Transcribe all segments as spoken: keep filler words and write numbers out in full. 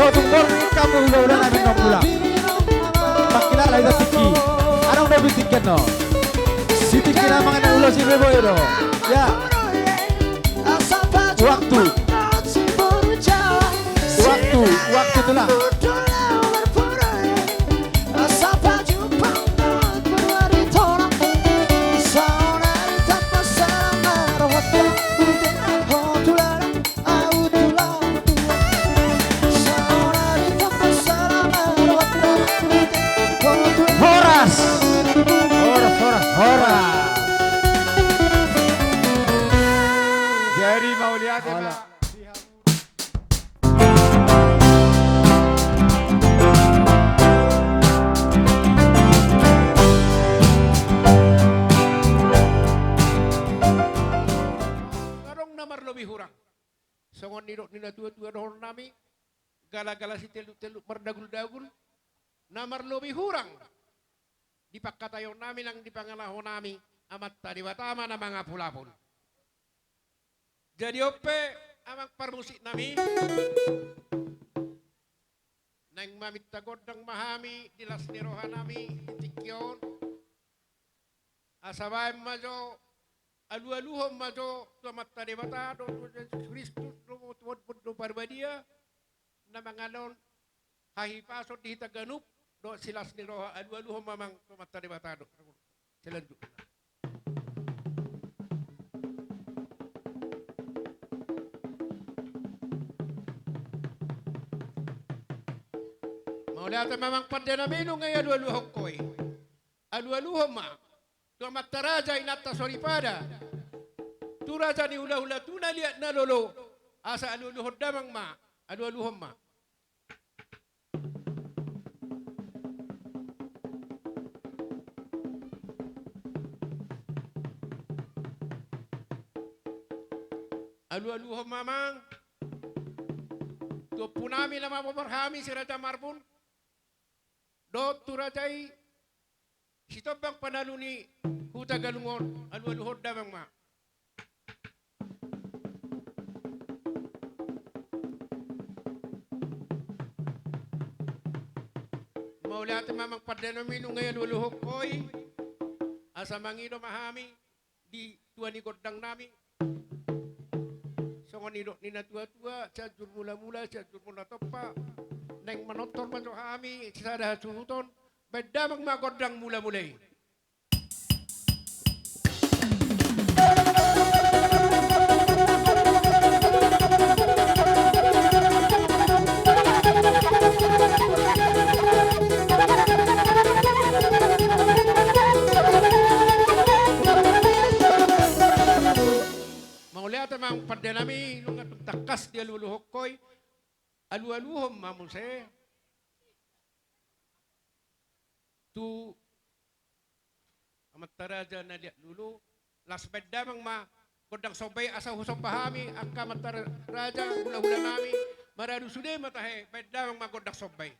Tung borngin hamu hulahula nami, nunga mulak. Pangkilala hita tingki. Adong do tingki annon. Di tingki na mangan ulos i boi do. Ya. Waktu. Waktu, waktu, tulang. Horas. Horas, horas, horas. Jadi mauliate ma. Adong na marlobi hurang. Songon nidok ni natuatua dohonon nami, galagala sitellutellu mardaguldagul, na marlobi hurang di pangkataion nami nang di pangalaho nami, Amanta Debata ma na mangapulapul. Jadi on pe, amang parmusik nami, naeng maminta gondang ma hami di las ni roha nami di tingki on. Asa baen ma jo, alualuhon ma jo tu Amanta Debata dohot tu Jesus Kristus dohot tu Tondi Parbadia, na mangalehon hahipason di hita ganup dohot silas ni roha, alualuhon ma amang tu Amanta Debata dohot. Selanjutna. Mauliate ma amang pande nami, nunga i alualuhon ho i. Alualuhon ma tu amanta raja, inanta soripada, tu raja ni hulahula, tu na liat na lolo, asa alualuhon damang ma, alualuhon ma. Alualuhon ma amang tu ompu nami na mamobar hami, si Raja Marbun, dohot tu raja i Sitombang panalu ni Huta Galungon, alualuhon damang ma. Mauliate ma amang pande nami, nunga i alualuhon ho i, asa mangido ma hami di tua ni gondang nami. Songon nidok ni natuatua, Sianjur Mulamula, Sianjur Mulatompa, naeng manortor ma jo hami sada hasuhuton, baen damang ma gondang mulamula i. Mauliate ma amang pande nami, nunga tung tangkas dialualuhon ho i. Alualuhon ma muse tu amanta raja na liat lolo, laos baen damang ma gondang somba i, asa husomba hami angka amanta raja, hulahula nami, maradu sude ma tahe, baen damang ma gondang somba i.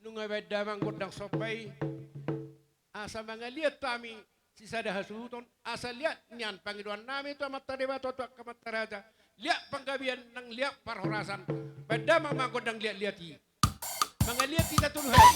Nunga baen damang gondang somba i, asa mangaliat hami sisada hasuhuton, asa liat nian pangidoan nami tu amanta Debata, tu angka amanta raja, liat panggabean nang liat parhorasan. Baen damang ma gondang liatliat i. Mangaliat hita tolu hali.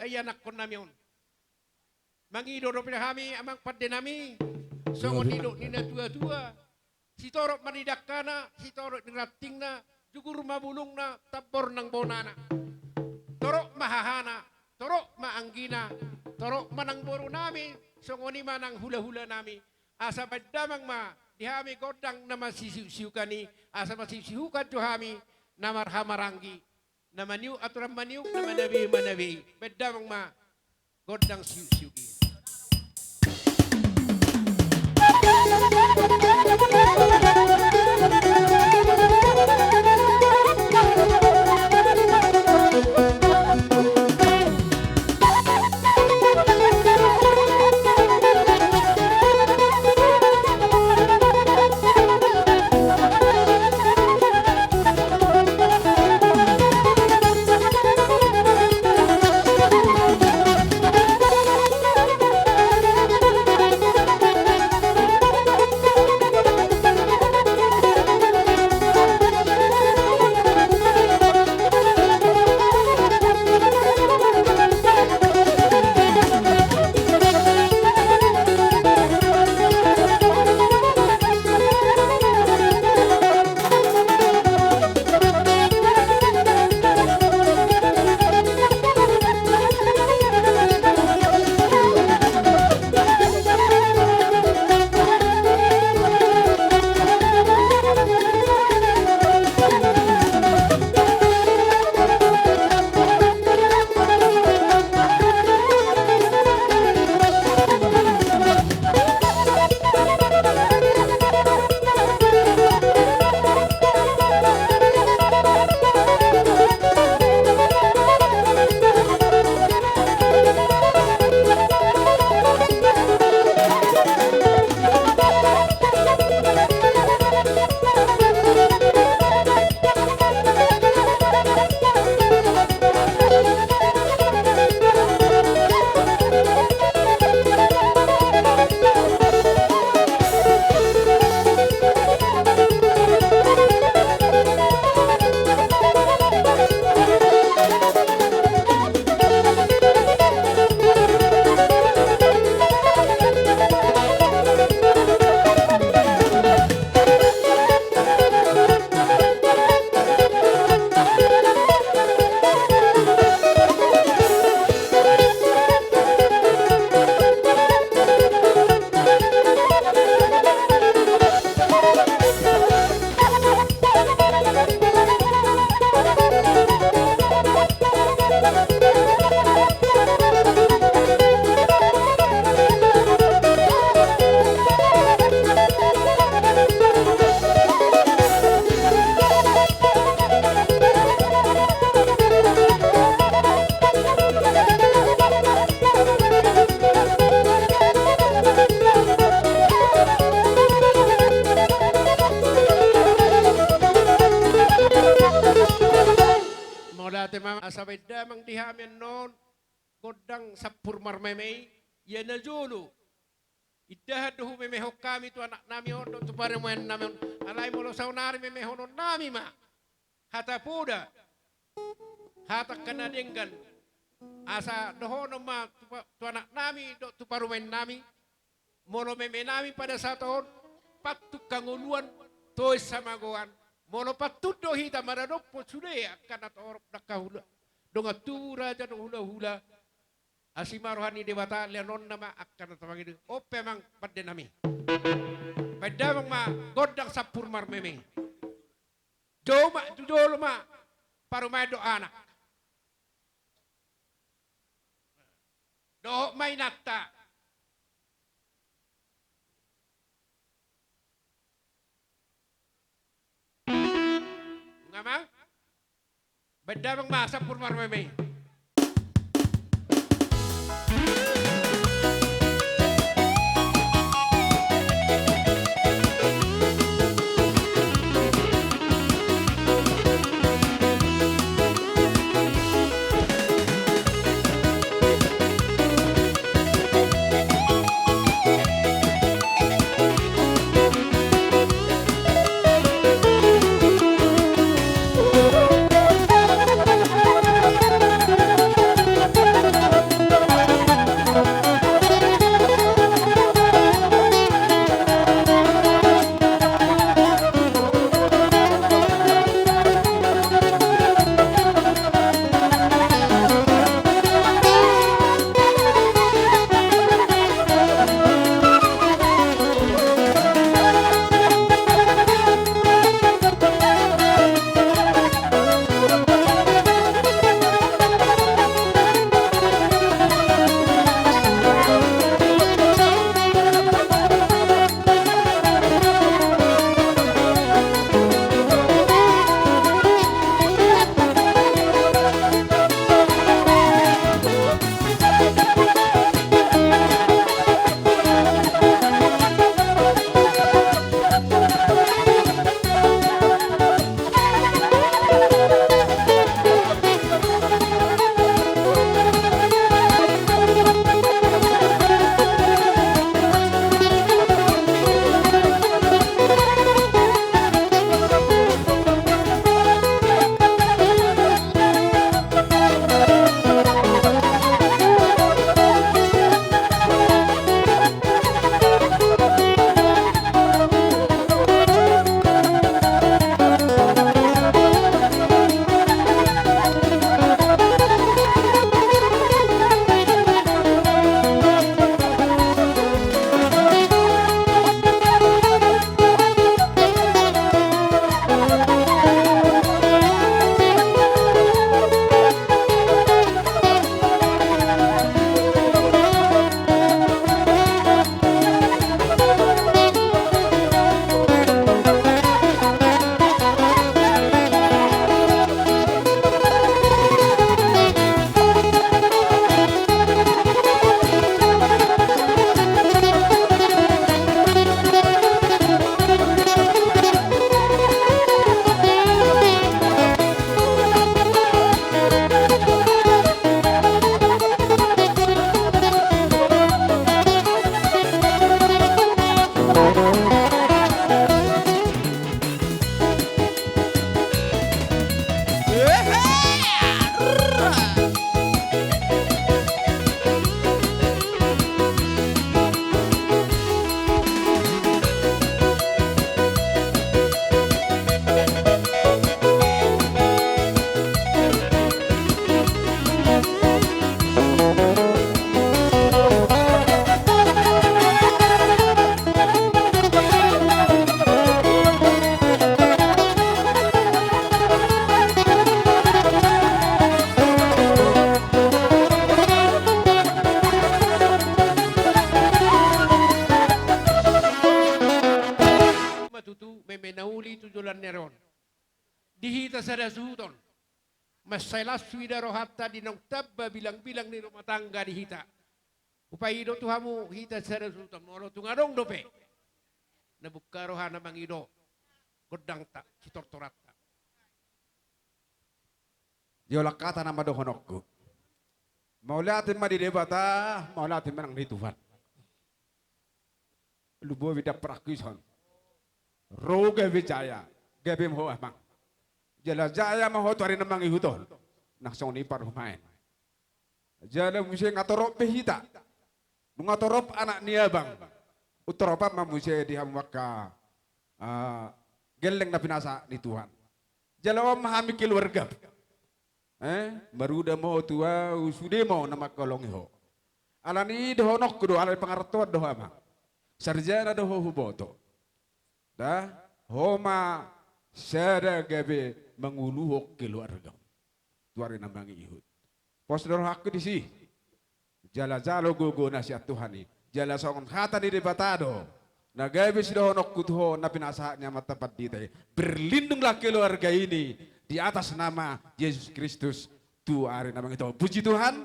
ianakkonnami on. Mangido dope hami amang pandenami, songon nidok ni natuatua. Sitorop ma ni dangkana, sitorop ni rantingna, jugur ma bulungna, tambor nang bonana. Torop ma hahana, torop ma anggina, torop ma nang borunami, songon i ma nang hulahulanami. Asa baen damang ma di hami gondang na masisiuksiukan i, asa masisiuksiukan jo hami na marhahamaranggi. Na maniuk aturan maniuk, na manabe manabe i. Baen damang ma gondang siuksiuk i. Mauliate ma, asa baen damang di hami annon gondang sampur marmeme i. Ia na jolo, indahan do humemehon hami tu anaknami on dohot tu parumaennami on. Alai molo saonari memehononnami ma hata poda, hata angka na denggan, asa dohonon ma tu pa-, tu anaknami dohot tu parumaennami. Molo memenami pada saat on, pantun hangoluan, tois hamagoan. Molo pantun do hita maradophon sude angka na torop, angka hula, dongan tubu, raja dohot hulahula, asi ma roha ni Debata, leanonna ma angka na tamangido. On pe amang pandenami, baen damang ma gondang sampur marmeme. Jou ma, tu jolo ma parumaen dohot anak. Dohot ma inanta. Nga ma? Baen damang ma sampur marmeme. tutu meme na uli tu joloan ni ari on. Di hita sada suhut on, mansai las huida rohanta di naung tamba bilangbilang ni rumah tangga di hita. Hupaido tu hamu hita sada suhut on, molo tung adong dope na bungka rohana mangido gondangta, sitortoranta. Jolo angka hata nama dohononku. Mauliate ma di Debata, mauliate ma nang di Tuhan. Lumobi daparangku ison. Ro gabe jaya, gabe ma ho amang. Jala jaya ma ho tu ari na mangihut on. Nang songon i parumaen. Jala muse nga torop be hita. Nunga torop anak ni abang. Utoropan ma muse di hamu angka, ah, gelleng na pinasa ni Tuhan. Jala on ma hami keluarga. Eh, maruda ma ho tu ahu, sude ma ho na mangkaholongi ho. Alani i dohononku do, alai pangarantoan do ho amang. Sarjana do ho huboto. Da, ho ma sada gabe manguluhon keluarga tu ari na mangihut. Pos do rohangku disi. Jala jalo gogo na sian Tuhan i. Jala songon hata ni Debata do na gabe sidohononku tu ho na pinasahat ni amanta pandita i. Berlindunglah keluarga ini di atas nama Yesus Kristus tu ari na mangihut on. Puji Tuhan.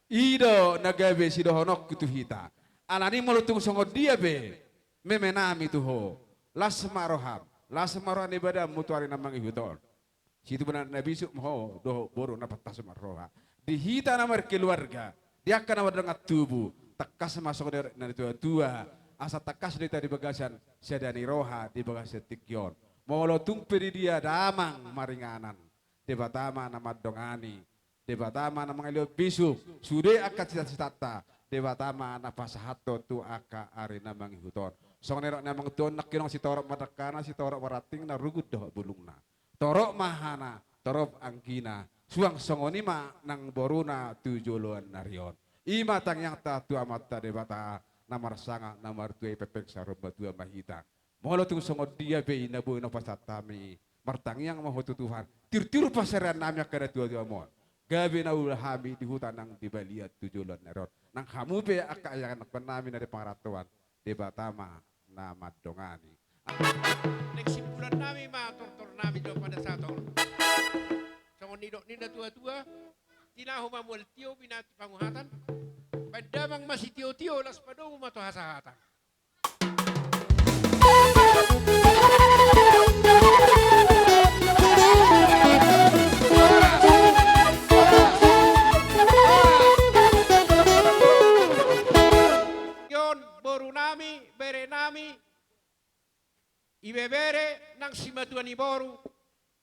I do na gabe sidohononku tu hita. Alani molo tung songon dia pe meme nami tu ho, las ma roham, las ma roha ni badanmu tu ari na mangihut on. Situbuan na bisuk ma ho dohot boru na pantas marroha. Di hita na markeluarga, di angka na mardongan tubu, tangkas ma songon nidok ni natuatua, asa tangkas do hita di bagasan sada ni roha di bagasan tingki on. Molo tung pe di dia damang maringanan, Debata ma na mandongani, Debata ma na mangalehon bisuk, sude angka cita-citanta, Debata ma na pasahathon tu angka ari na mangihut on. Songon nidok ni amang tuaon, nangkining sitorop ma dangkana, sitorop ma rantingna, rugut dohot bulungna. Torop ma hahana, torop anggina, suang songon i ma nang boruna tu joloan ni ari on. I ma tangiangta tu Amanta Debata, na marsangap na martua i, pengpeng saur matua ma hita. Molo tung songon dia pe i na boi na hupasahat hami, martangiang ma ho tu Tuhan. Tiur-tiur pansarian nami angka natuatuam on. Gabe na ula hami di huta nang di balian tu joloan ni ari on. Nang hamu pe angka ianakkon nami na di pangarantoan, Debata ma na mandongani. Naeng simpulan nami ma tortor nami jo pada saat on. Songon nidok ni natuatua, tinahu ma mual tio, binati panguhatan, baen damang ma sitiotio, laos padomu ma tu hasahatan. Ion boru nami, bere nami, ibebere nang simatua ni boru,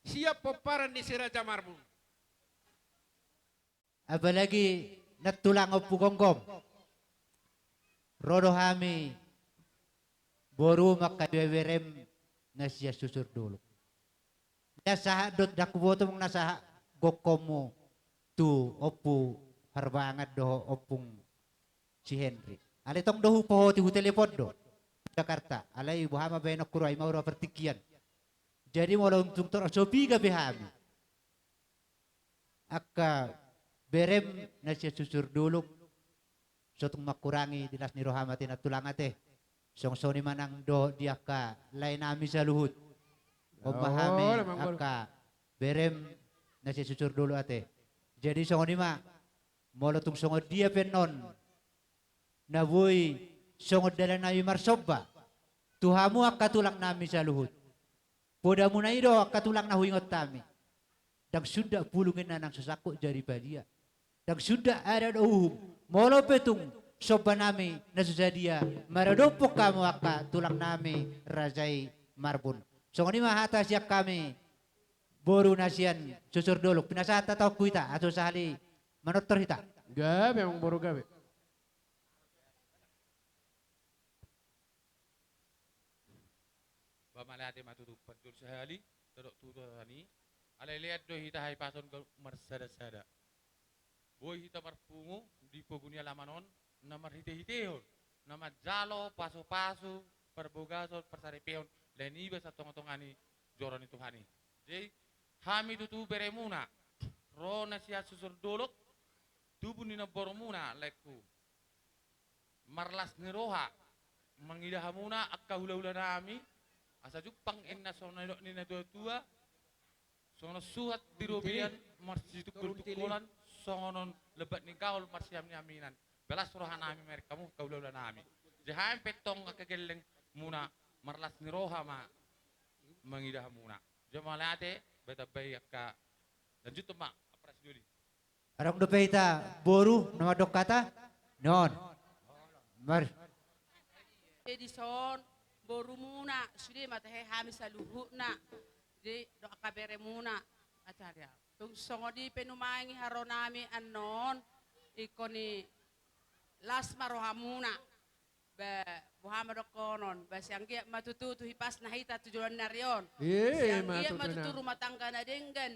sian pomparan ni Si Raja Marbun. Apalagi nantulang Ompu Gomgom. Ro do hami borum angka ibeberem na sian Susur Dolok. Ndang sahat do, ndang huboto molo na sahat gokhonmu tu Ompu Harbangan dohot Ompung si Henry. Alai tong do hupohoti, hutelepon do Jakarta. Alai boha ma baenonku, ro, ai ma ro partingkian. Jadi molo tung torop, so piga pe hami angka berem na sian Susur Dolok, so tung mangkurangi di las ni roham ate nantulang ate. Songon, songon i ma nang dohot di angka lae nami saluhut. On ma hami angka berem na sian Susur Dolok ate. Jadi songon i ma, molo tung songon dia pe annon na boi songon dalan nami marsomba tu hamu angka tulang nami saluhut. Podamuna i do angka tulang na huingot hami. Ndang sundat pulung inna nang so sangkot jadi palia. Ndang sundat adat dohot uhum. Molo pe tung somba nami na so sadia maradophon hamu angka tulang nami raja i Marbun. Songon i ma hata sian hami boru na sian Susur Dolok. Pinasahat hata on tu hita, asa sahali manortor hita. Gabe, amang boru, gabe. Ba mauliate ma tutu, parjolo sahali tadok tu Tuhan i. Alai lean do hita hahipason ganup marsadasada. Boi hita marpungu di pogu ni alaman on, na marhitehitehon, na manjalo pasupasu, parbagason, parsaripeon, lae niba sian tongatonga ni joro ni Tuhan i. Jadi hami tutu beremuna, ro na sian Susur Dolok, tubu ni namborumuna, laengku, marlas ni roha mangida hamuna angka hulahula nami, Asa jumpang inna songon na nidok ni na tua-tua, songon suhat di robean marsitungkol-tungkolan, songon on lebat ni gaol marsiamin-aminan. Ba las roha nami marhite hamu angka hula-hula nami. Jadi hami pe tong angka gelleng muna marlas ni roha ma mangida hamuna. Jadi mauliate, bahen tambai angka lanjuton ma, apras doli. Adong dope hita boru na mandok hata? Non. Mar. Jadi son, borumuna, sude ma tahe hami saluhutna. Jadi dohot angka beremuna. Acara. Tung songon i pe nuaeng haroronami annon, ingkon i las ma rohamuna. Ba, boha ma dohonon, ba sian anggiat ma tutu tu hipasna hita tu joloan ni ari on. Sian anggiat ma tutu rumah tangga na denggan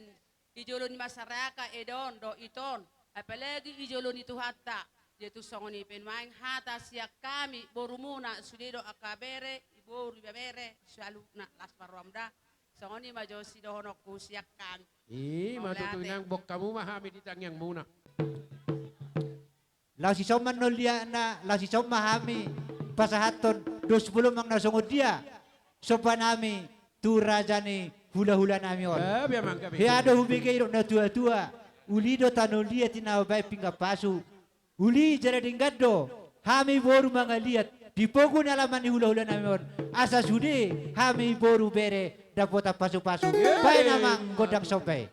di jolo ni masyarakat eda on dohot ita on, apalagi di jolo ni Tuhanta. Jadi tung songon i pe nuaeng hata sian hami borumuna sude dohot angka bere, iboru ibebere, saluhutna las ma rohamuna. Songon i ma jo sidohononku sian hami. I ma tutu inang, boan hamu ma hami di tangiangmuna. Laos dison ma annon liatna, laos dison ma hami pasahathon dos bolon manang na songon dia sombanami tu raja ni hula-hulanami on. Hea do hubege didok na tua-tua, uli do tano liat i na mambahen pinggan pasu. Uli jala denggan do hami boru mangaliat di pogu ni alaman ni hula-hulanami on, asa sude hami boru bere dapotan pasu-pasu. Bahen amang gondang somba i.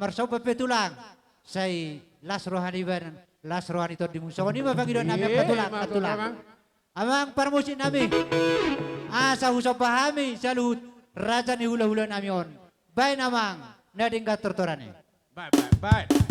Tarsomba pe tulang, sai las roha ni badan, las roha ni tondimu. Songon i ma pangidoan nami, amang tulang, amang tulang. Amang parmusik nami, asa husomba hami saluhut raja ni hulahula nami on. Baen amang na denggan tortoran i. Baen, baen, baen.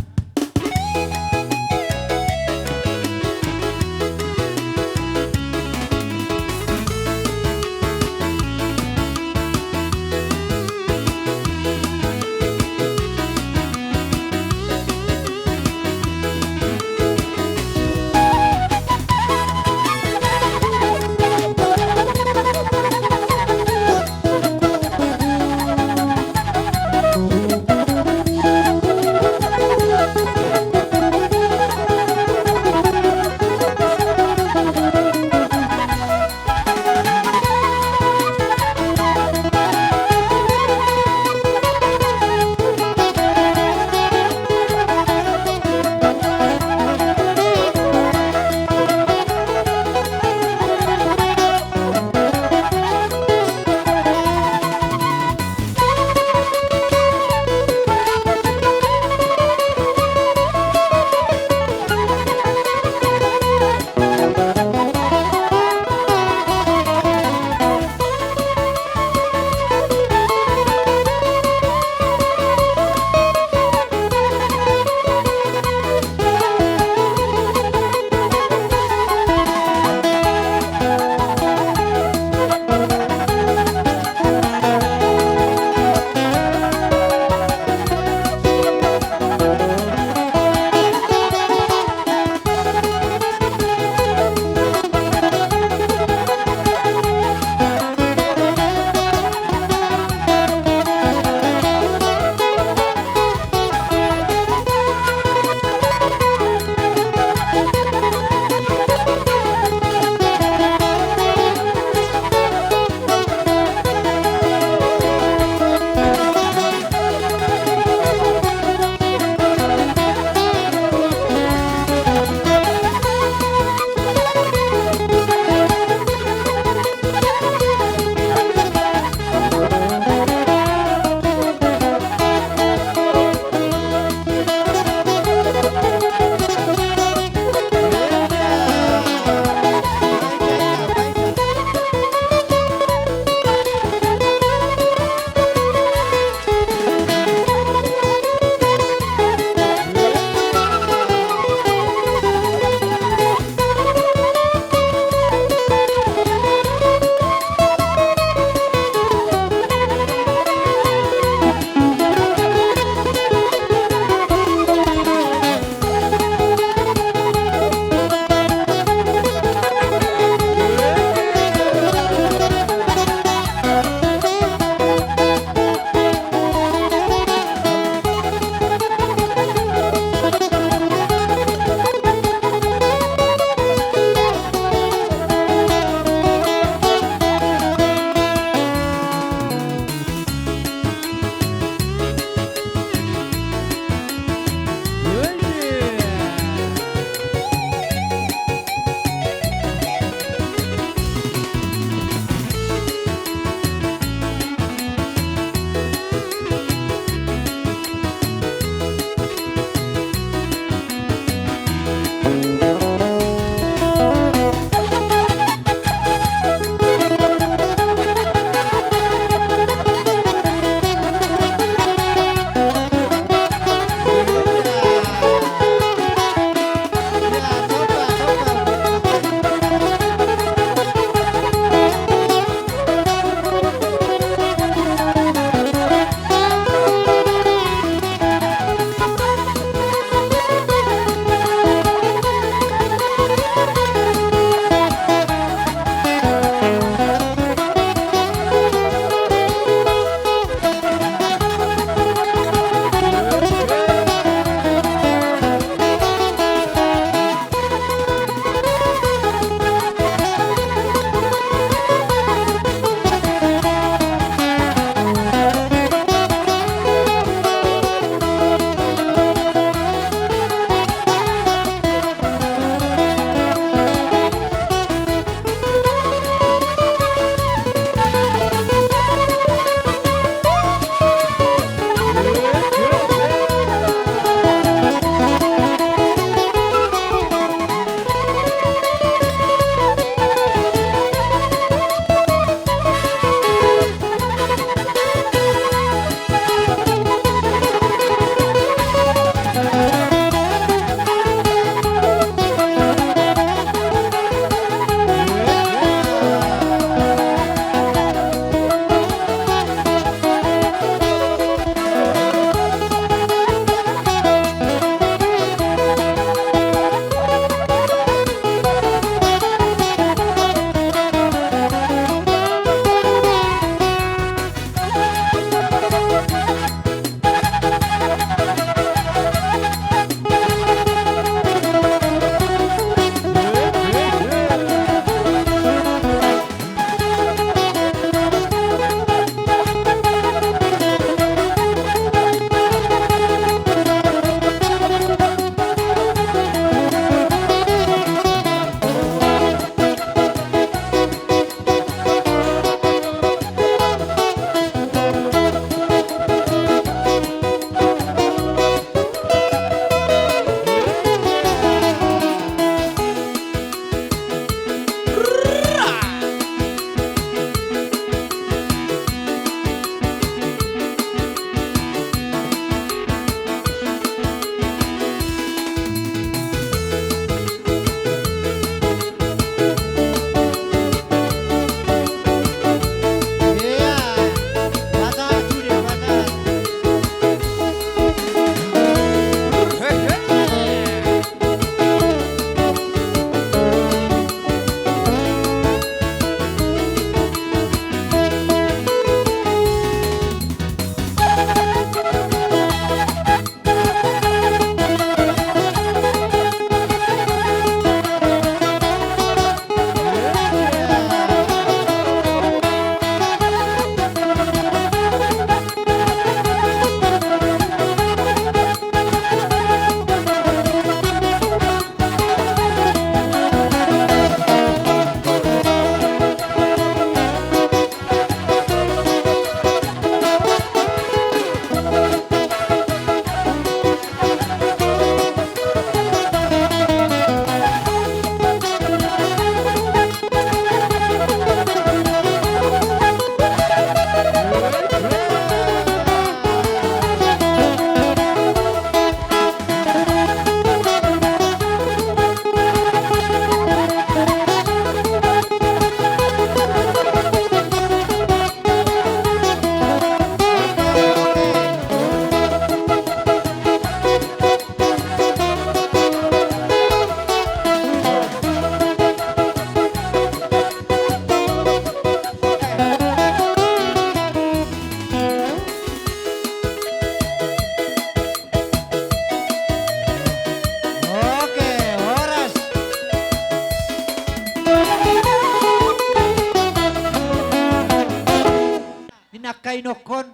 inokkon,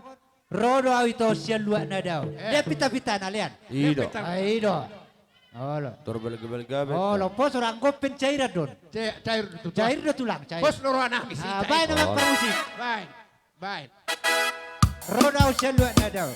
ro do au ito sian luat na dao. Eh. Lean pita-pitana, lean. I do. Lean pita-pita. Ah, i do. Olo. Tor balga-balga be. Olo, pos orang gopen cairan don. Ca-, cair do tulang. Cair do tulang, cair. Pos do roha nami, ah, sita baen i. Amang parmusik. Baen. Baen. Ro do au sian luat na dao.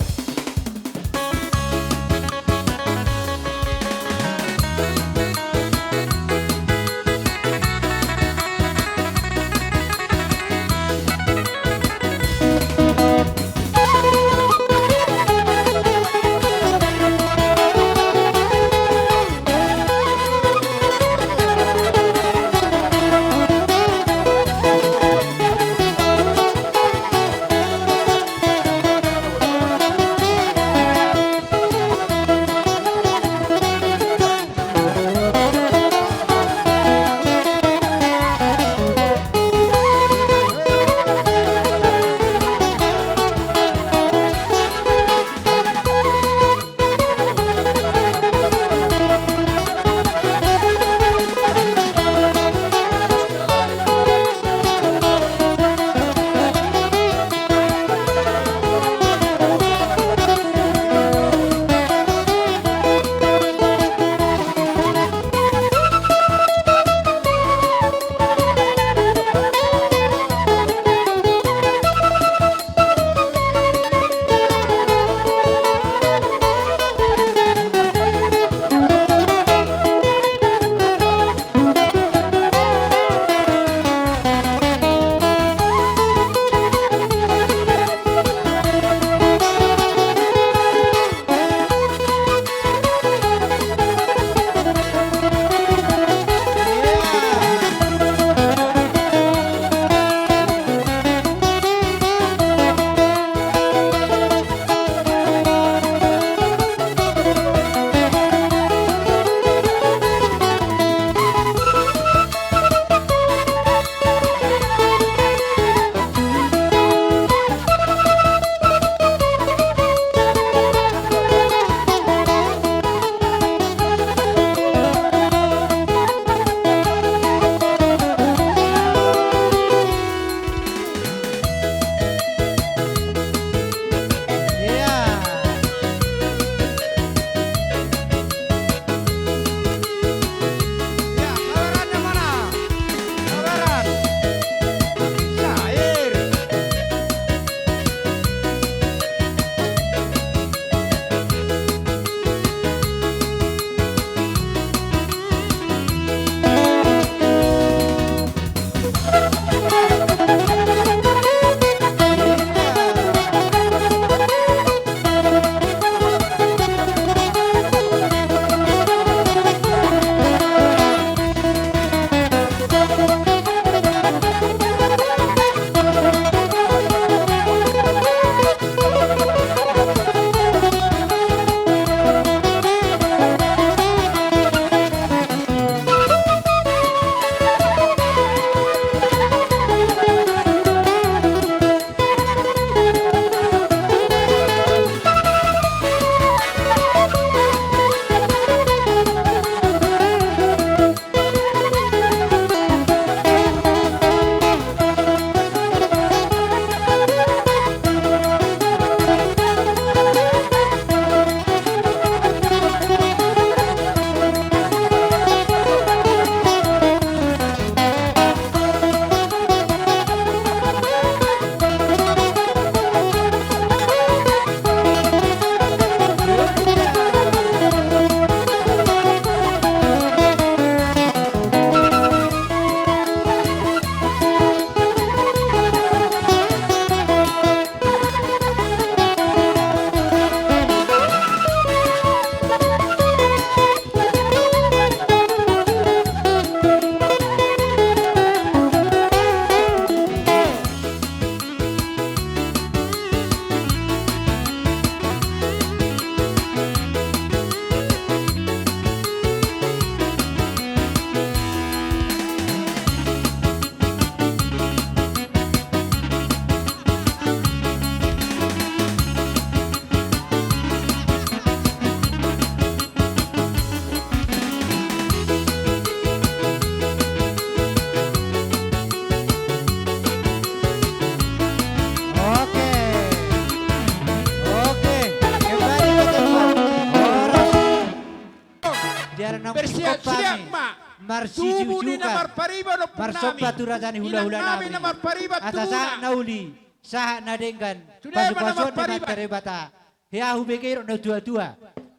tubu ni na marpariban ompungnami, marsomba tu raja ni hulahula nami, inangnami na marpariban tubuna. Asa sahat na uli, sahat na denggan, sude ma na marpariban. Pasupasu ni Amanta Debata. Hea hubege rap na tuatua.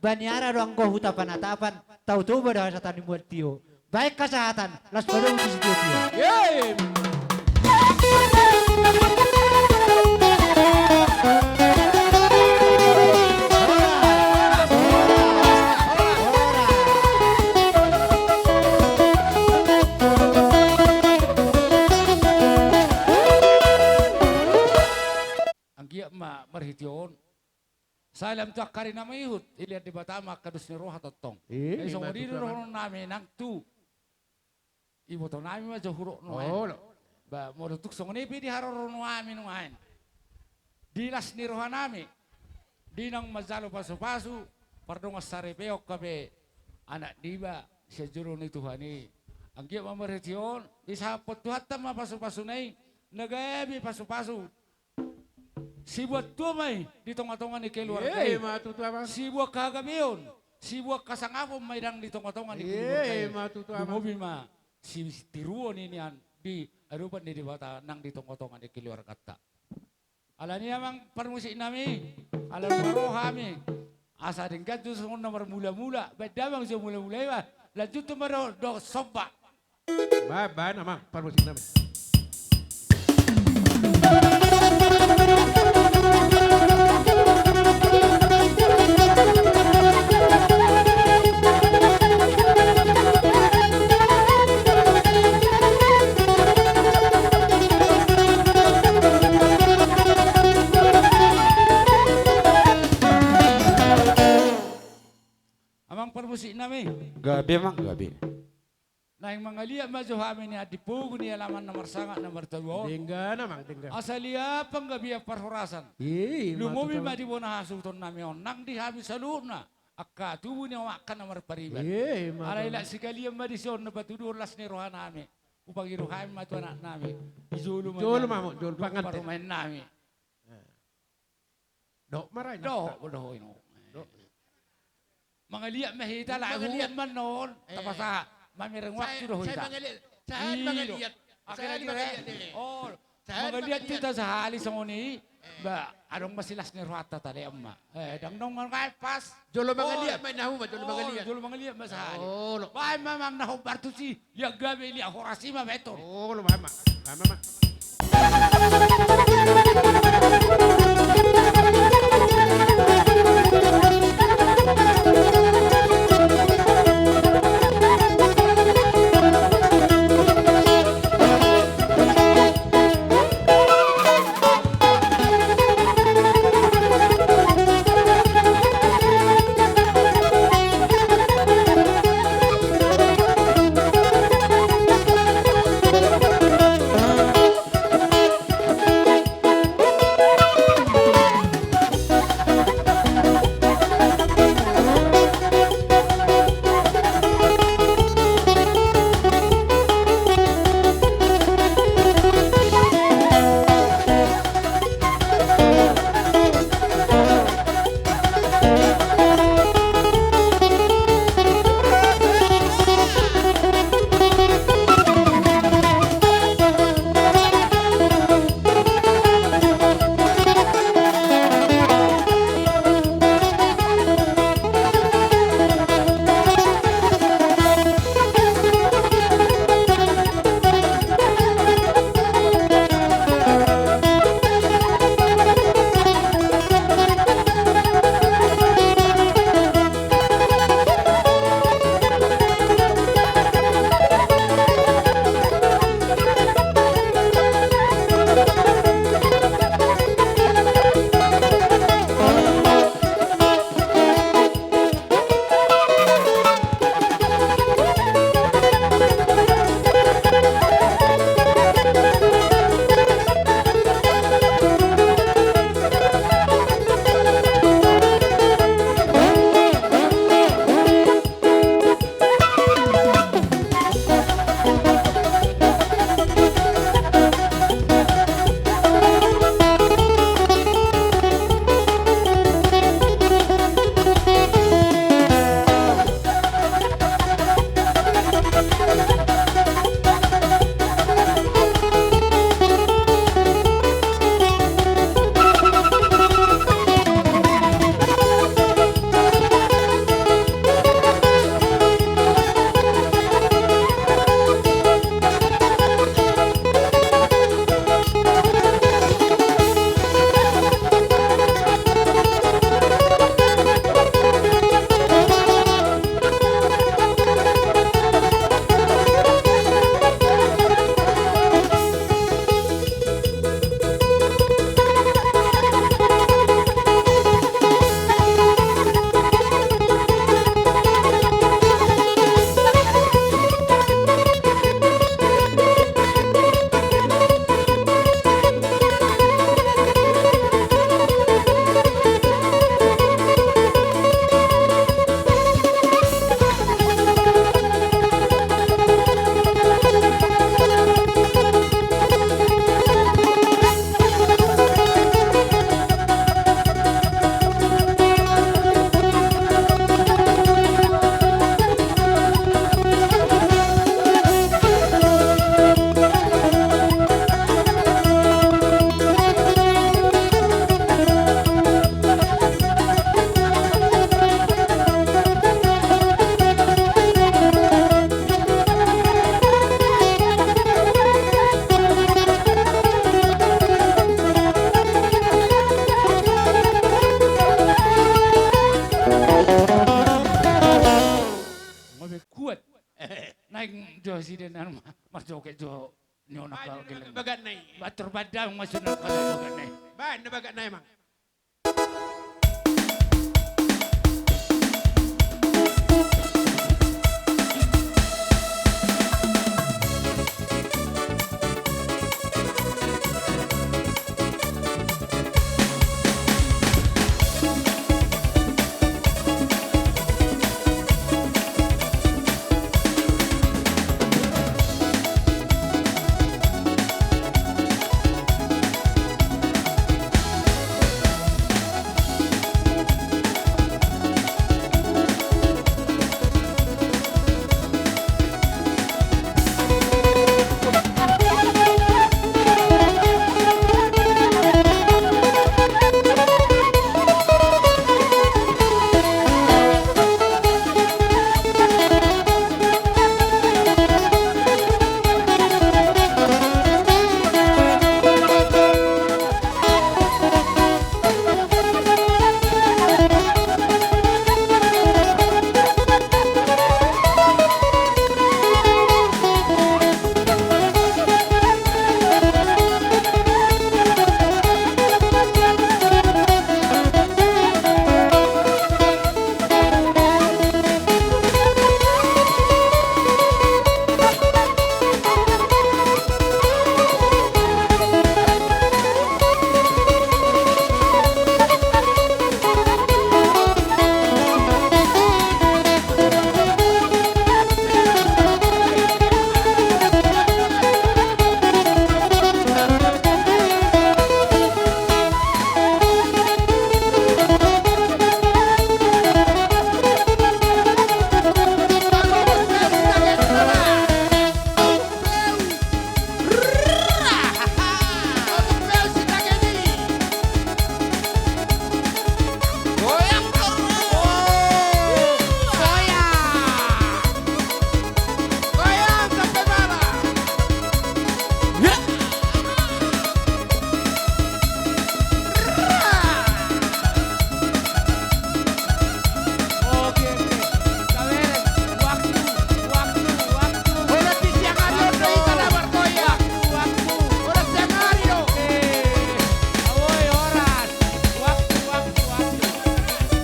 Baniara do anggo huta panatapan, Tao Toba do hasahatan ni mual tio. Baen hasahatan, laos padomu tu sitiotio. Ye! Anggiat ma marhite on. Salam tu angka ari na mangihut, dilehon Debata ma angka dos ni roha tongtong. Eh, i ma tutu, songon i do dohononnami nang tu ibotonami ma jo hudok nuaeng. Olo. Ba, molo tung songon i pe di haroro nuaeng, di las ni rohanami, di naung manjalo pasupasu, pardongansaripeon hape anak niba sian jolo ni Tuhan i. Anggiat ma marhite on, disahaphon Tuhanta ma pasupasuna i, na gabe pasupasu. Sibuat tua ma i di tongatonga ni keluarga i. Eh, i ma tutu, Amang. Sibuat hagabeon, sibuat hasangapon ma i nang di tongatonga ni keluarga i. Eh, i ma tutu, Amang. Lumobi ma sitiruon i nian di adopan ni Debata nang di tongatonga ni keluarganta. Alani i, Amang parmusiknami, ala nunga ro hami, asa denggan jo songon na marmulamula, baen damang jo mulamula i, ba lanjut ma dohot somba. Baen, baen, Amang parmusiknami. Amang parmusiknami. Gabe, Amang, gabe. Naeng mangaliat ma jo hami nian di pogu ni alaman na marsangap na martua on. Denggan, Amang, denggan. Asa liat panggabean parhorasan. Ih, lumobi ma di bona hasuhutonnami on nang di hami saluhutna, angka tubu ni omakta na marpariban. Ih, ma tutu. Alai lak sikalian ma disi on na patuduhon las ni rohanami. Hupangido hami ma tu anaknami. Di jolo ma, jolo ma, jolo panganten. Parumaennami. Eh. Dohot ma ra i, dohot, dohot i, no. Dohot. Mangaliat ma hita, lae mangaliat. Huhut ma non, eh, tapasahat. Mamereng waktu do hita. Sai mangaliat. Sahali mangaliat. Akhirna mangaliat, eh. Oh, mangaliat hita sahali songon i. Eh. Ba, adong ma silas ni rohanta, talean ma. Eh, dang dong mangae pas. Jolo mangaliat ma i, na huma, jolo mangaliat. Jolo mangaliat ma sahali. Olo. Baen ma, Amang, na hombar tusi. Liat gabe, liat horas, i ma betul. Olo, baen ma. Baen ma, Amang. Marjoget jo ni on angka geleng. Bagan nai. Batur badang masuk na angka bagan nai. Bahan na bagan nai, Amang. Oke, oke. Sabar. Waktu, waktu, waktu. Horas di siang ari do hita na margoyang. Waktu, waktu. Horas siang ari do. Oke. Awoi, horas. Waktu, waktu, waktu.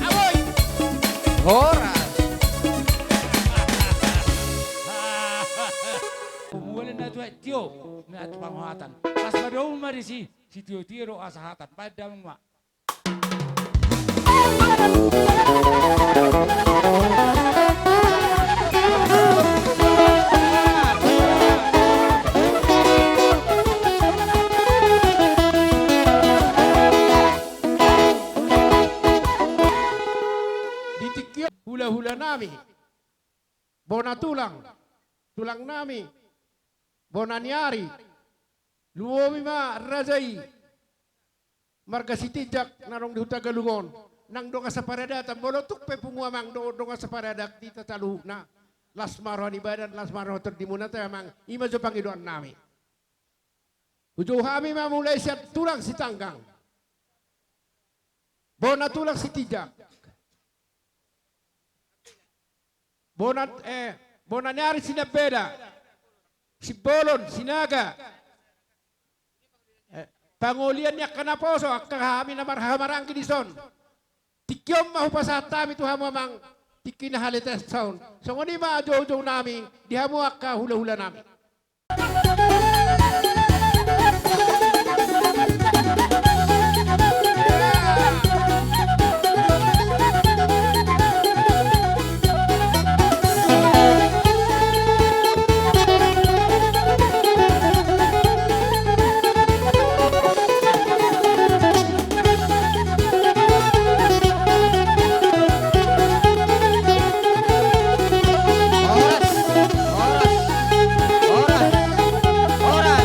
Awoi. Horas. Mulai na tu tio, na tu pangohatan. Pas pada umar isi, si tio tio do hasahatan. Pada ma. Di tingki on hula-hula nami, bona tulang, tulang nami, bona ni ari, lumobi ma raja i, marga Sitinjak na adong di huta Galungon, nang dongan saparadatan, molo tung pe pungu amang do-, dongan saparadatan di hita saluhutna, las ma roha ni badan, las ma roha tondimuna te amang, i ma jo pangidoan nami. Hujou hami ma mulai sian tulang Sitanggang, bona tulang Sitinjak, bona, eh, bona ni ari Sinambela, Simbolon, Sinaga, eh, pangolian ni angka naposo, angka hami na marhahamaranggi dison. Tingki on ma hupasahat hami tu hamu amang, tingki na haletesan on. Songon i ma hujou-hujou nami di hamu angka hula-hula nami. Horas, horas, horas, horas.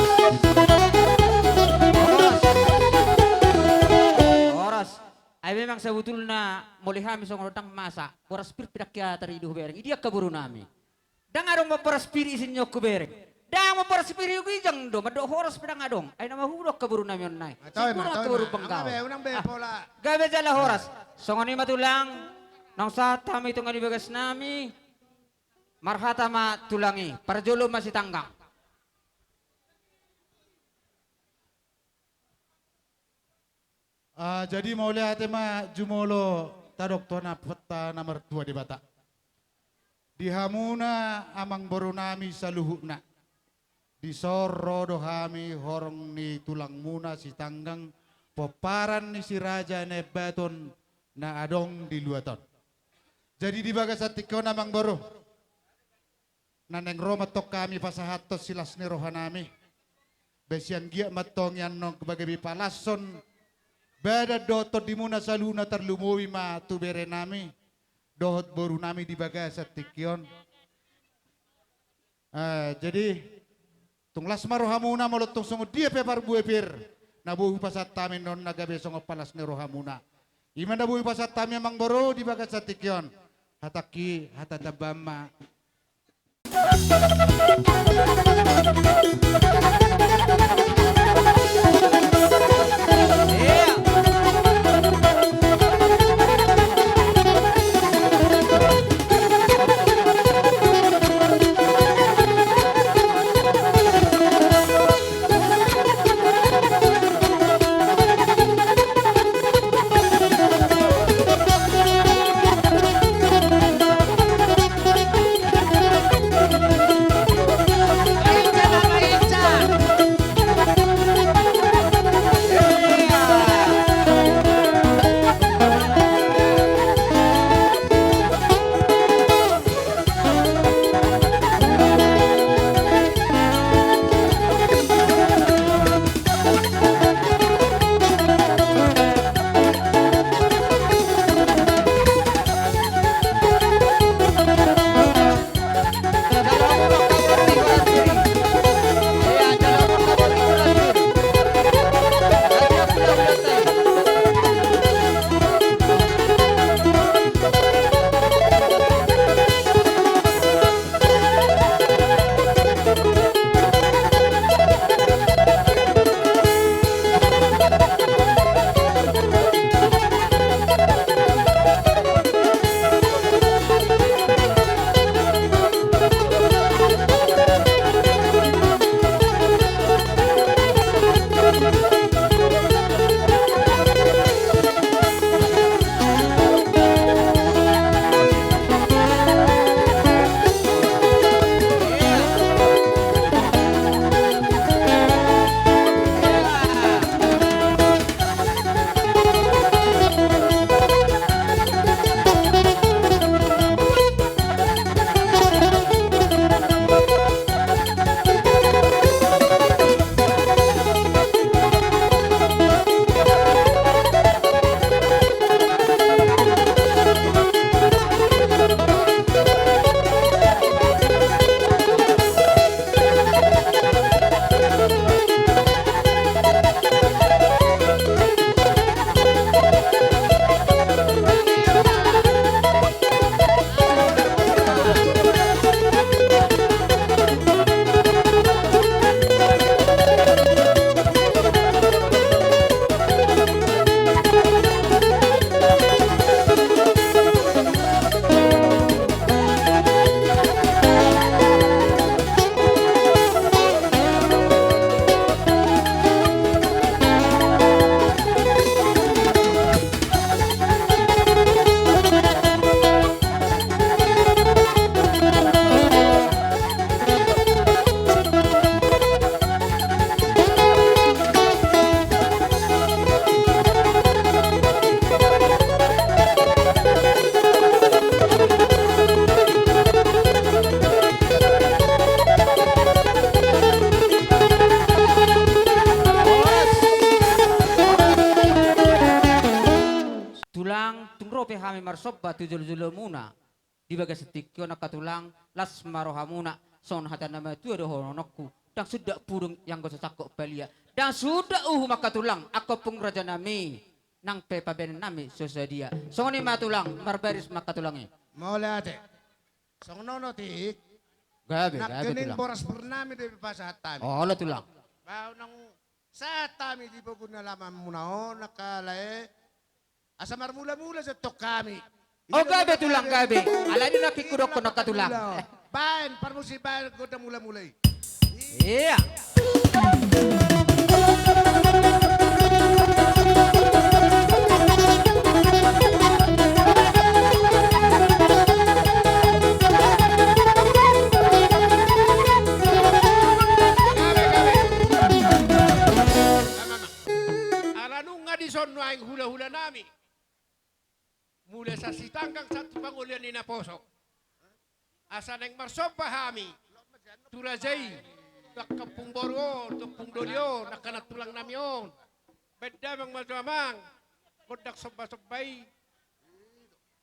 Horas. Ai memang sabotulna molo hami songon on ndang masa, horas pir pe ndang hea taridu hubereng. Idia angka boru nami. Ndang adong mamboras pir i sian on hubereng. Ndang mamboras pir i, ginjang do mandok horas pe ndang adong. Ai na mahu do angka boru nami on nai. Singkuru ma angka boru Panggabean. Gabe jala horas. Songon i ma tulang, naung sahat hami tu nang di bagas nami. Marhata ma tulang i, parjolo ma Sitanggang. Ah, jadi mauliate ma jumolo tadok tu Amanta na martua Debata. Di hamuna amangborunami saluhutna, dison ro do hami horong ni tulangmuna Sitanggang, pomparan ni Si Raja Naimbaton na adong di luat on. Jadi di bagasan tingki on amangboru, na naeng ro ma antong hami pasahathon silas ni rohanami. Be sian dia ma antong i annon gabe palashon badan dohot tondimuna saluhutna, tarlumobi ma tu berenami dohot borunami di bagasan tingki on. Eh, jadi tung las ma rohamuna molo tung songon dia pe parbue pir na boi hupasahat hami annon na gabe songon palas ni rohamuna. I ma na boi hupasahat hami amangboru di bagasan tingki on. Hatangki hata tambahan ma. Tulang, tung ro pe hami marsomba tu jolojolomuna. Di bagasan tingki on angka tulang, las ma rohamuna, songon hata na matua dohononku, ndang suda pudung i anggo so sangkot palia, ndang suda uhum angka tulang, angka ompung rajanami, nang pe pabenannami so sadia. Songon i ma tulang, marbaris ma angka tulang i. Mauliate. Songon on otik. Gabe, gabe tulang. Nangkining boras purnami do dipasahat hami. Olo tulang. Ba unang sahat hami di bogu ni alamanmuna on angka lae. Asa marmulamula santong hami. O gabe tulang, gabe. Alai do nangkin hudokkon angka tulang. Baen parmusikta, baen gondang mulamula i. Ia. hami. Mulai sian sitanggang sahat tu pangolian ni naposo. Asa naeng marsomba hami tu raja i, tu angka ompung boru on, tu ompung doli on, angka nantulang nami on. Baen damang ma jo amang gondang somba-somba i.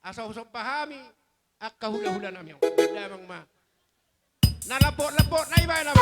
Asa husomba hami angka hula-hula nami on. Baen damang ma. Na lambok-lambok na iba na.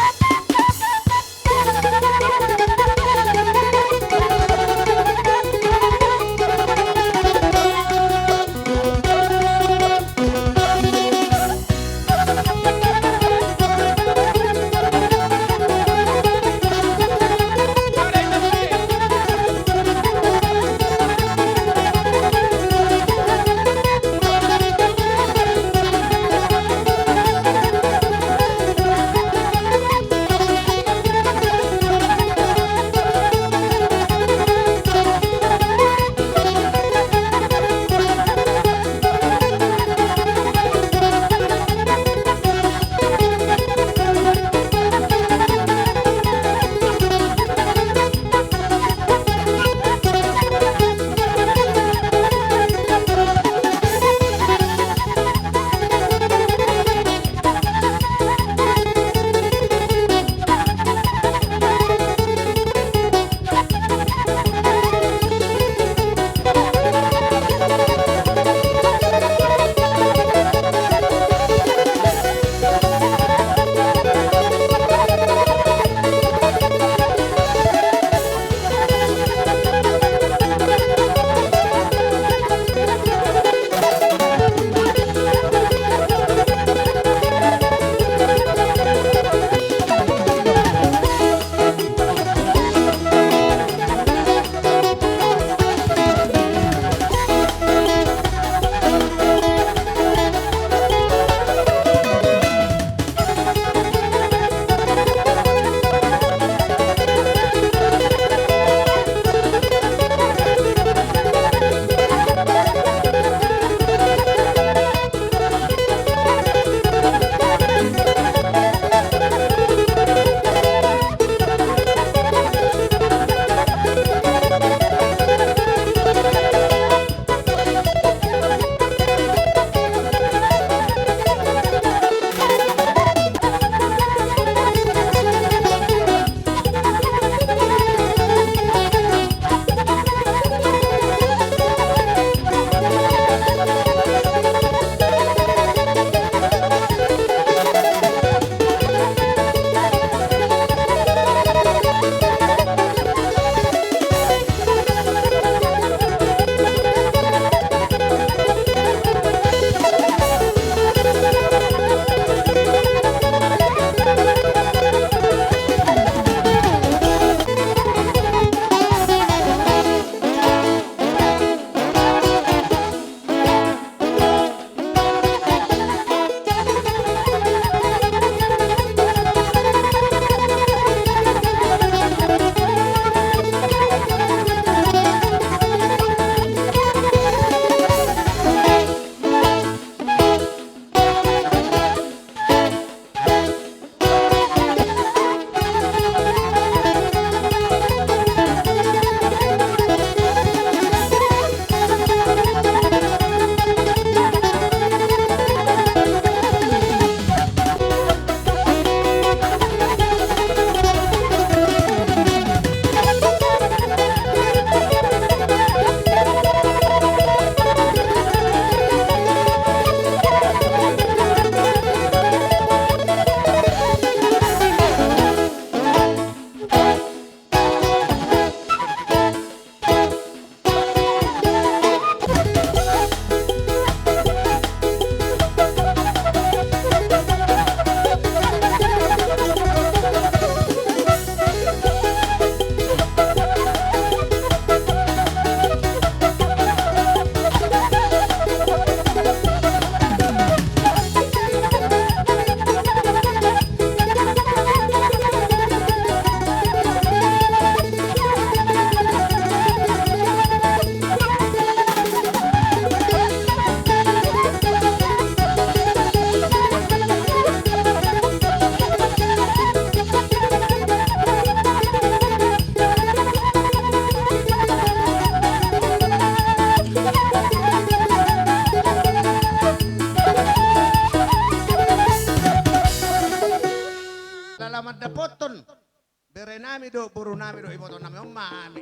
Berenami dohot borunami dohot ibotonami on ma hami.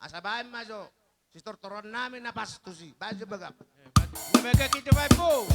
Asa baen ma jo sitortoronnami na pas tusi, baen jo bagam. Bagak i jo baen, bo.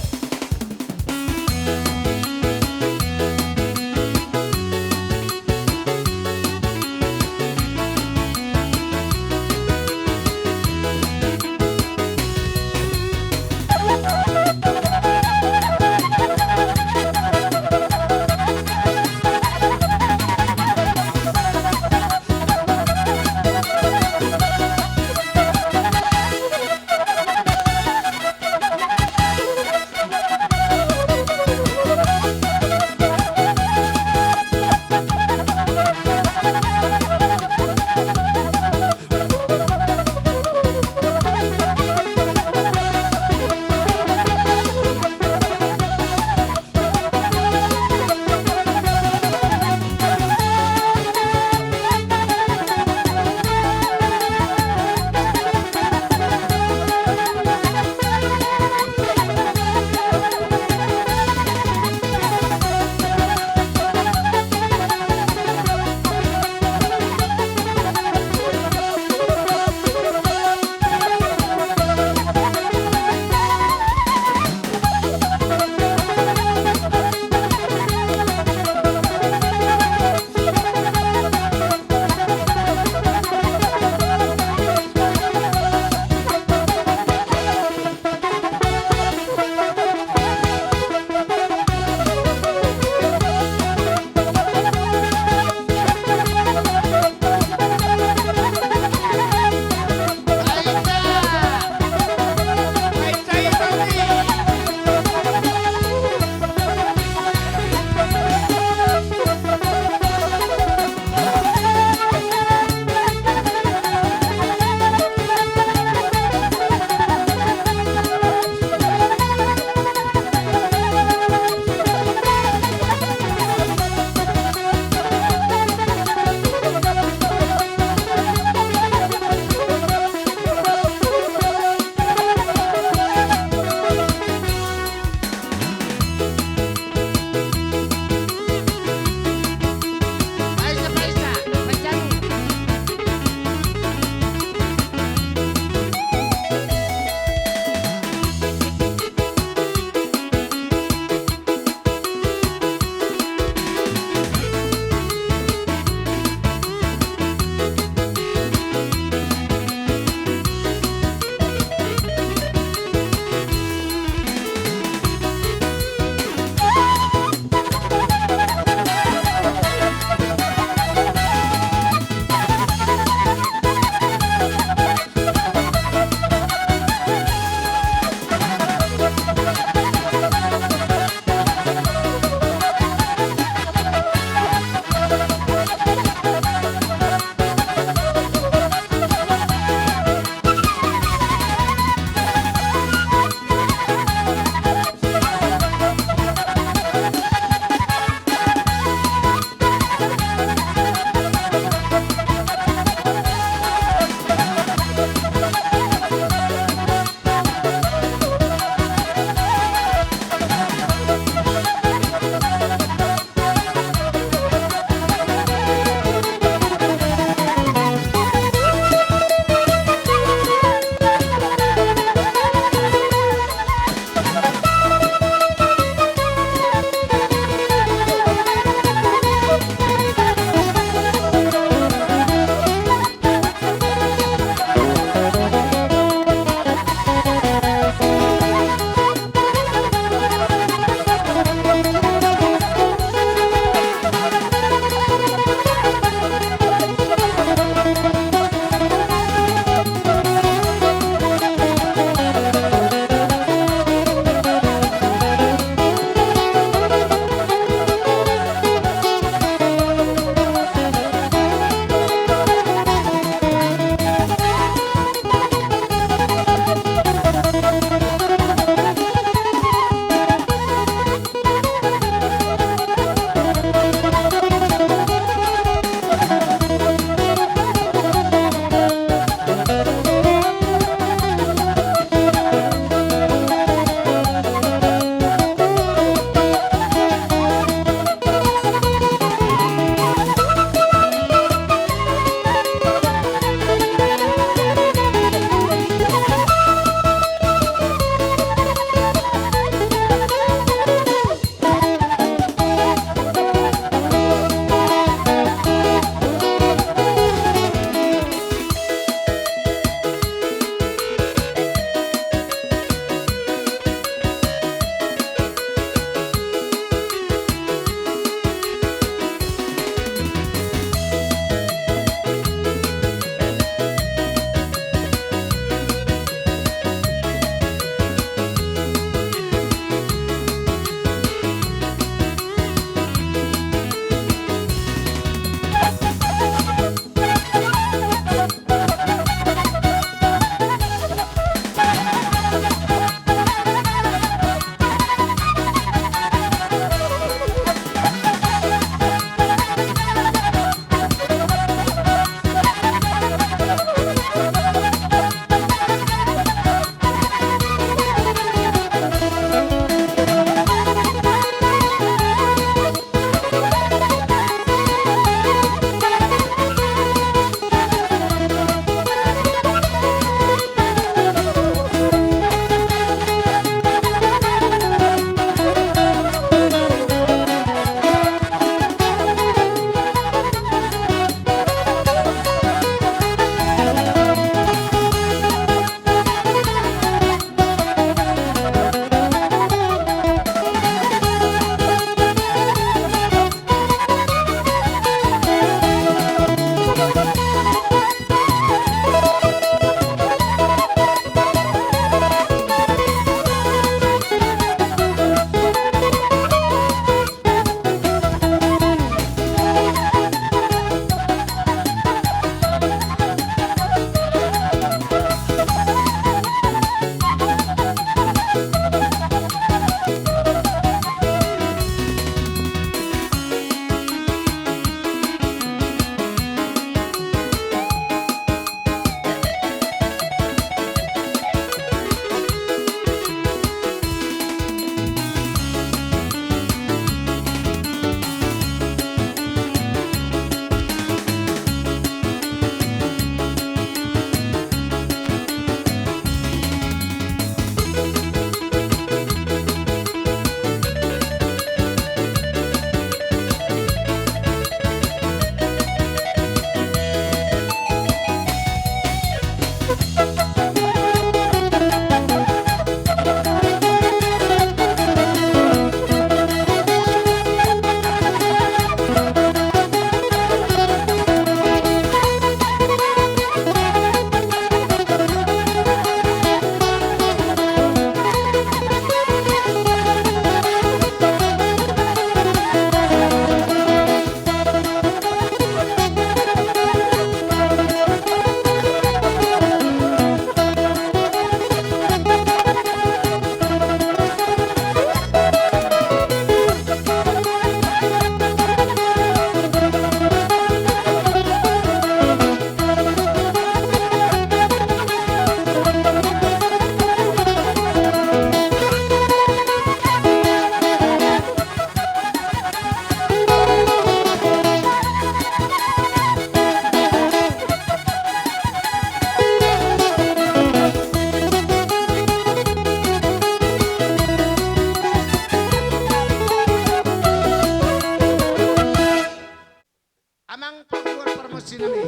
Pagual parmusiknami.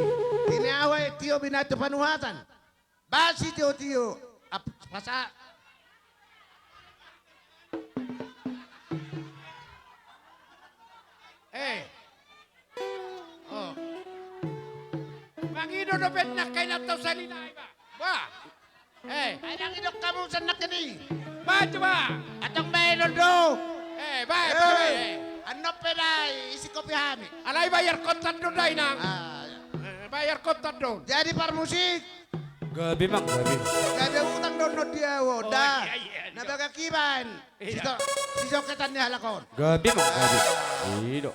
Tinahu aek tio binahen tu panuhatan. Ba sitiotio. Ap-, pasa. Eh. Oh. Mangido dope nangkaningan tu salina, iba. Bah. Eh. Ai nang idok hamu sian nangkin i. Bah, coba. Antong baenon do. Eh, bae, eh, bae, eh. Annon pe da isi kopi hami. Alai bayar kontan do da, Inang. Ah, iya. Eh, bayar kontan do. Jadi parmusik. Gabe, Mang, gabe. Gabe utang do annon di ahu on, oh, da. Iya, iya, iya. Na bagak iban. Iya. Si jo-, si joketan ni halak on. Gabe, Mang, gabe. I do.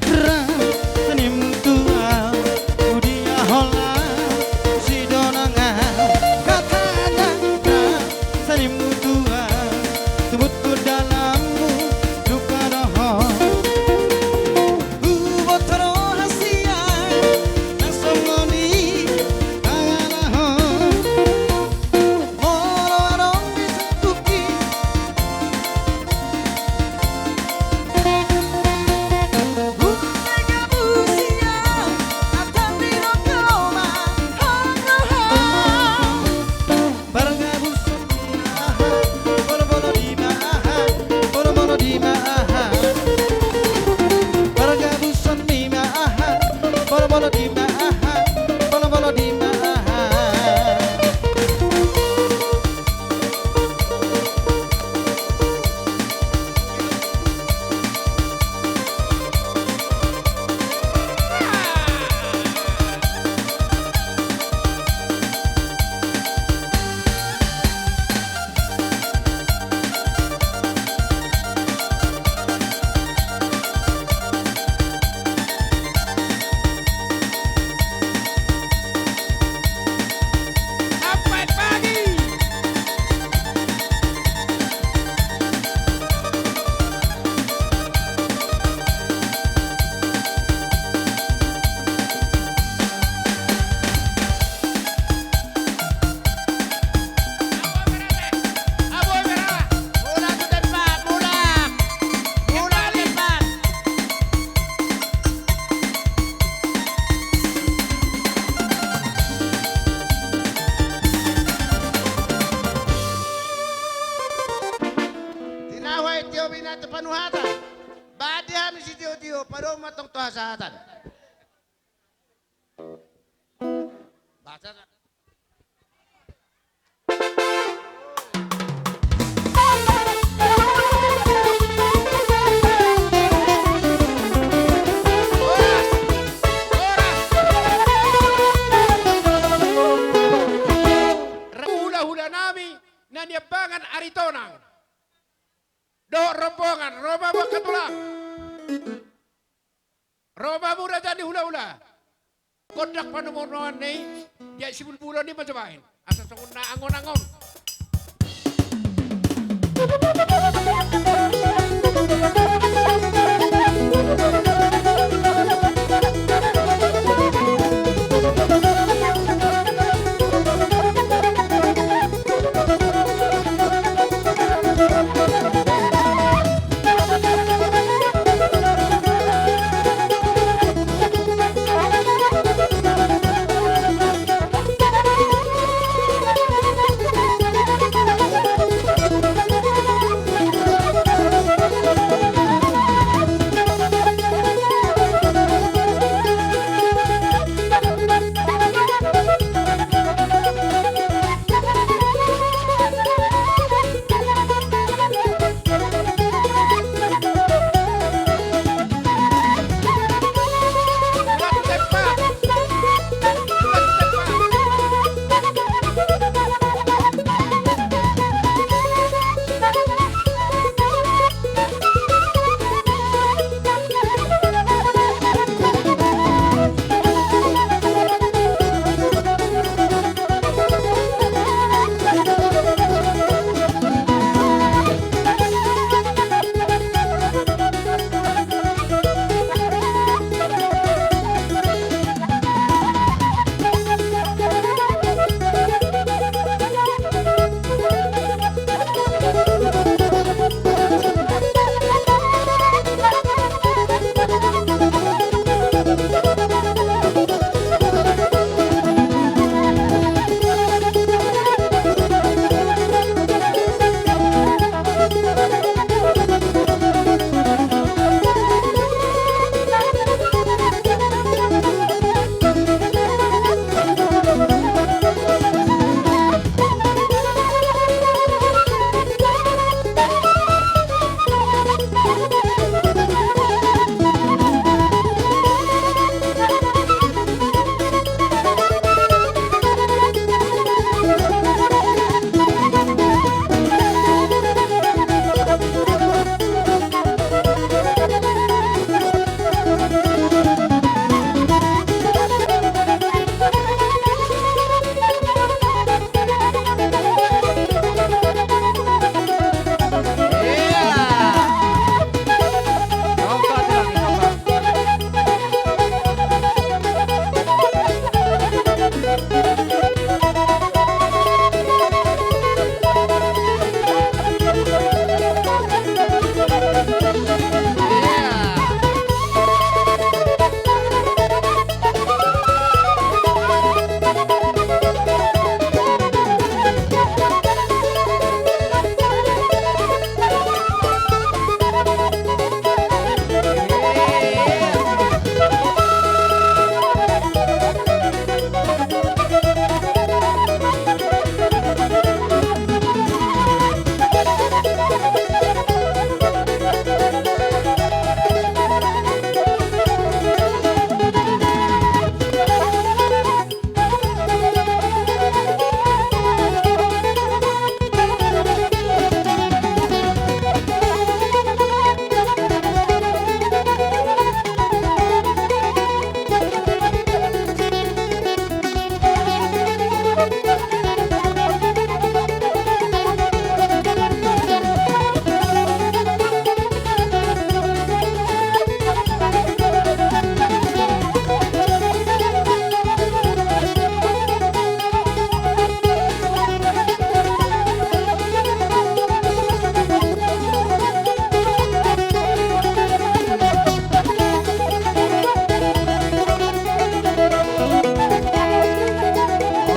Ra, senimu tua, udia hola, sidonangan, kata dangka, senimu tua, tumut tu dalammu, lupa dohot. Huboto roha sian, nang songon i, pangalahon. Molo adong di sungkupi. Umpe gabusia, atam di rongkoma, hang roha. Pargabuson ni aha, bolo-bolo di ma aha, bolo-bolo di ma aha. Pargabuson ni ma aha, bolo-bolo di ma aha, bolo-bolo di ma aha. Tinahu aek tio binahen tu panuhatan. Bahen di hami sitiotio, padomu antong tu hasahatan. Baca. dohot rombongan, ro ma hamu angka tulang. Ro ma hamu raja ni hulahula. Gondang pamoruon ni i, di Sibulbulon i ma jo bahen. Asa songon na angon-angon.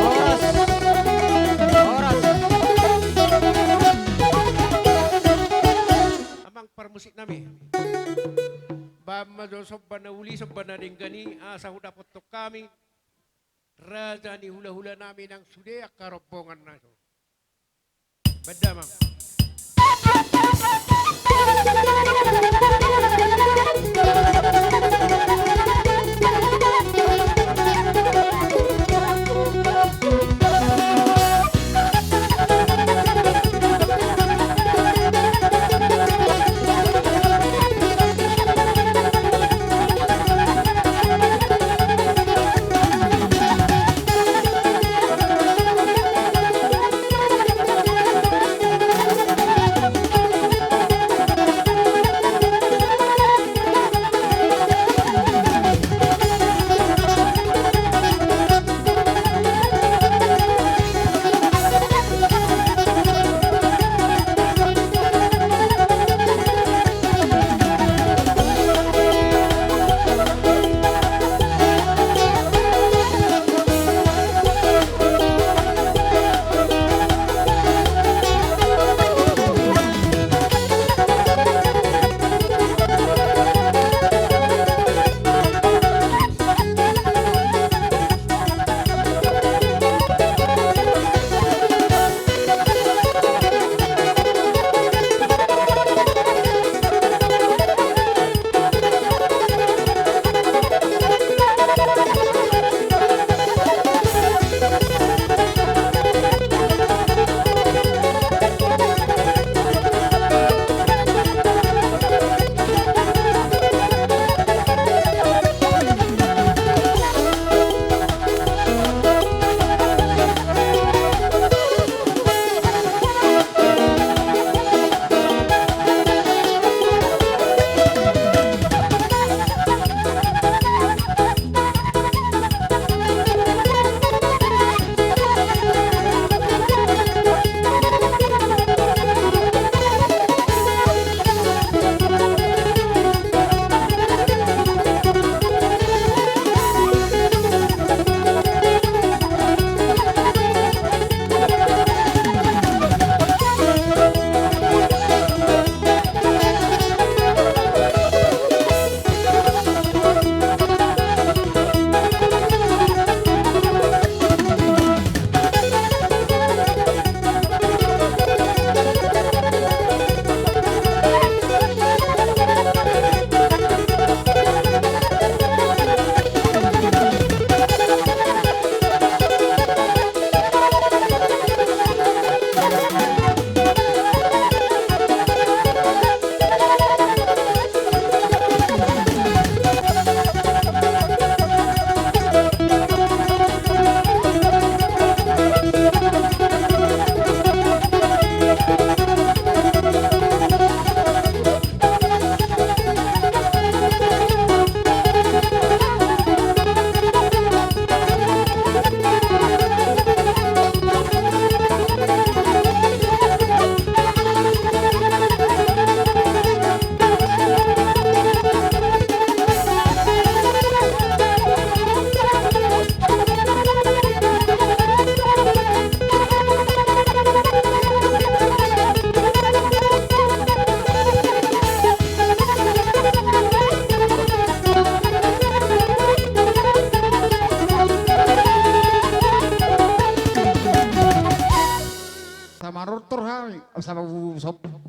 Horas. Horas. Amang parmusik nami. Bahen ma jo somba na uli, somba na denggan i, asa hudapothon hami raja ni hulahula nami nang sude angka rombongan na so. Bahen da, Amang.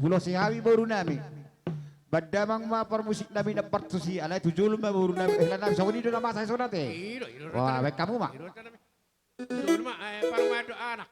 Pulos i hami boru nami. Baen damang ma parmusik nami na partusi, alai tu jolo ma boru nami. Eh, lan nami, songon i do na masa i sonate. I do, i do. Wah, baen hamu ma. I do, i do. Jolo ma, eh, parumaen do anak.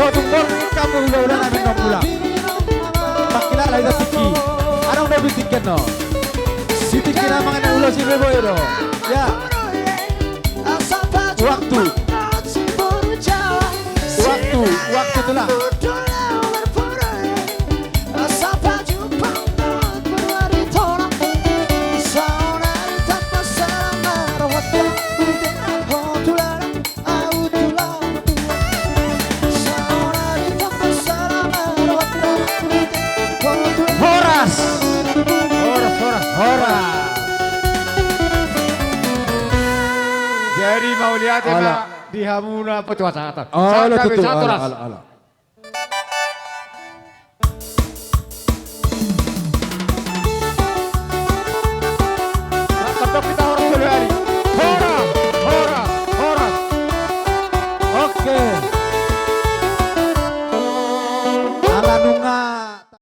Tung borngin hamu hulahula nami, nunga mangula. Mangkilala hita tingki. Adong do di tingki on. Di tingki na mangan ulos i boi do. Ya. Waktu. Waktu, waktu, tulang. Horas. Horas, horas, horas. Jadi mauliate ma di hamuna, petua sata. Ala, sata tutu, be satu ala, horas. Ala, ala. Mantap, kita horas dulu, Ali. Horas, horas, horas. Oke.